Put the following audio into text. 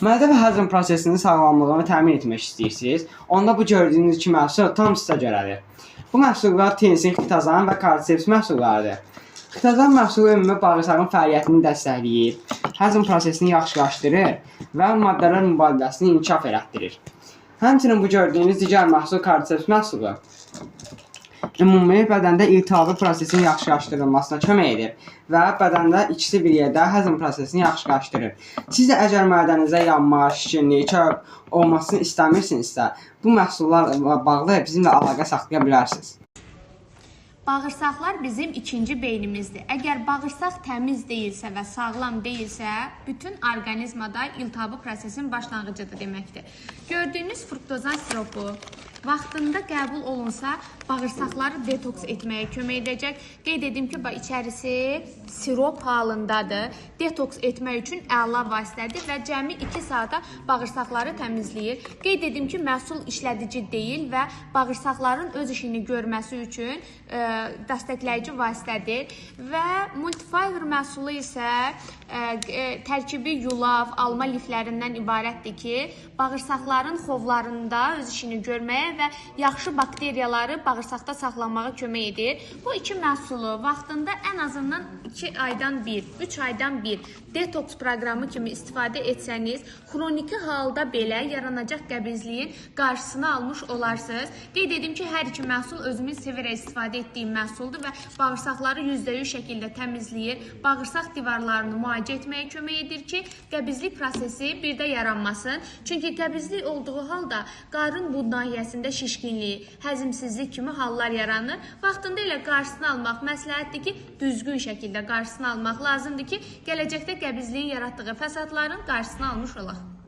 Mədə və həzm prosesinin sağlamlığını təmin etmək istəyirsiniz, onda bu gördüyünüz iki məhsul tam sizə görədir. Bu məhsullar Tensin, xitozan və kordiseps məhsullarıdır. Xitozan məhsulu ümumi bağırsağın fəaliyyətini dəstəkləyir, həzm prosesini yaxşılaşdırır və maddələr mübadiləsini inkişaf elətdirir. Həmçinin bu gördüyünüz digər məhsul kordiseps məhsulu ümumi bədəndə iltihabi prosesin yaxşılaşdırılmasına kömək edir və bədəndə ikisi bir yerdə həzm prosesini yaxşılaşdırır. Siz də əgər mədənizə yanma, şişkinlik, çöp olmasını istəmirsinizsə, bu məhsullarla bağlı bizimlə əlaqə saxlaya bilərsiniz. Bağırsaqlar bizim ikinci beynimizdir. Əgər bağırsaq təmiz deyilsə və sağlam deyilsə, bütün orqanizmada iltihabi prosesin başlanğıcıdır deməkdir. Gördüyünüz fruktozan siropu vaxtında qəbul olunsa, bağırsaqları detoks etməyə kömək edəcək. Qeyd edim ki, bax içərisi sirop halındadır. Detoks etmək üçün əla vasitədir və cəmi 2 saata bağırsaqları təmizləyir. Qeyd edim ki, məhsul işlədici deyil və bağırsaqların öz işini görməsi üçün dəstəkləyici vasitədir və multifiber məhsulu isə tərkibi yulaf, alma liflərindən ibarətdir ki, bağırsaqların xovlarında öz işini görməyə və yaxşı bakteriyaları bağırsaqda saxlamağa kömək edir. Bu iki məhsulu vaxtında ən azından 2 aydan bir, 3 aydan bir detoks proqramı kimi istifadə etsəniz, xroniki halda belə yaranacaq qəbizliyin qarşısını almış olarsınız. Qeyd edim ki, hər iki məhsul özümün sevərək istifadə etdiyim məhsuldur və bağırsaqları %100 şəkildə təmizləyir, bağırsaq divarlarını müalicə etməyə kömək edir ki, qəbizlik prosesi bir də yaranmasın. Çünki qəbizlik olduğu halda qarın bud nahiyəsində şişkinlik, həzmsizlik kimi hallar yaranır. Vaxtında elə qarşısını almaq məsləhətdir ki, düzgün şəkildə qarşısını almaq lazımdır ki, gələcəkdə qəbizliyin yaratdığı fəsadların qarşısını almış olaq.